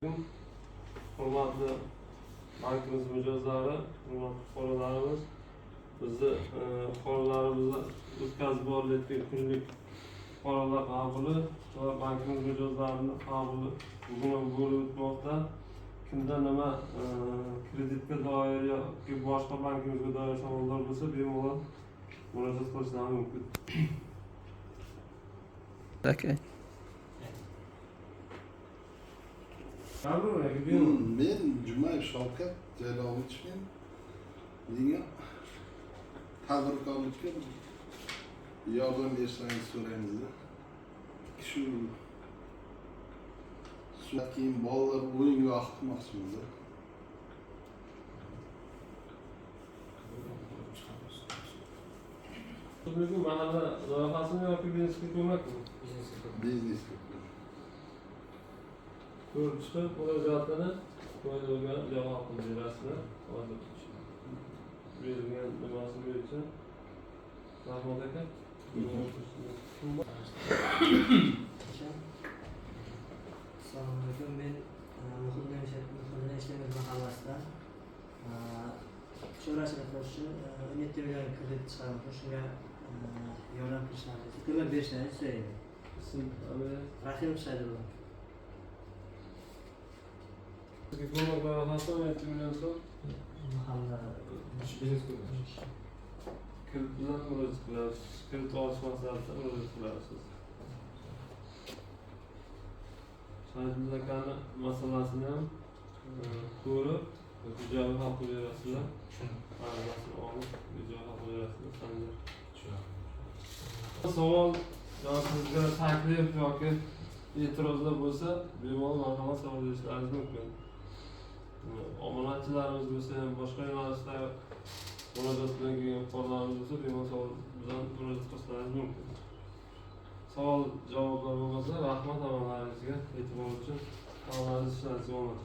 Alaykum. Hurmatli bankimiz mijozlari, hurmatli fuqarolarimiz, bizni fuqarolarimizni o'tkazib borilayotgan kunlik fuqarolar qabuli va bankimiz mijozlarini qabuli bugun ham bo'lib o'tmoqda. Kimda nima kreditga doir yoki boshqa bankimizga doir savollar bo'lsa, bemalol murojaat qilishlari mumkin. Okay. Qabul yoki bemalol. Men Jumayev Shavkat Jaylovichmen. Menga tadbirkorlikka bir yordam berishlaringizni so'raymiz. Shu suv keyin bolalar o'yingohi qilmoqchimiz. Bugun mahalla loyihasimi yoki biznesga ko'makmi? Biznesga. Ko'rib chiqib, murojaatini qo'yilgan javob qilib berasizlar. Hozir berilgan nimasi bo'yicha. Rahmat aka. Assalomu alaykum. Men Muhiddin Ishlamov mahallasida chorvachilik qilish uchun 17 million kredit chiqarmoqchi. Shunga yordam qilishlaringizni, ko'mak berishlaringizni so'rayman. Ism, familiya? Rahim Shadilov. Bizga ko'mak loyihasi 17 million so'm. Mahalla Biznes ko'mak. Kredit bilan murojaat qilasiz. Kredit olish maqsadida murojaat qilasiz. Shahid akani masalasini ham ko'rib, ijobiy hal qilib berasizlar. Arizasini olib, ijobiy hal qilib berasizlar. Sanjar. Savol yoki sizga taklif yoki e'tirozlar bo'lsa, bemalol marhamat savol berishlaringiz mumkin. Omonatchilarimiz bo'lsa ham, boshqa yo'nalishda murojaat bilan kelgan fuqarolarimiz bo'lsa, bemalol savol bilan murojaat qilishlaringiz mumkin. Savol javoblar bo'lmasa, rahmat hammalaringizga e'tibor uchun. Hammalaringiz ishlaringizga omad.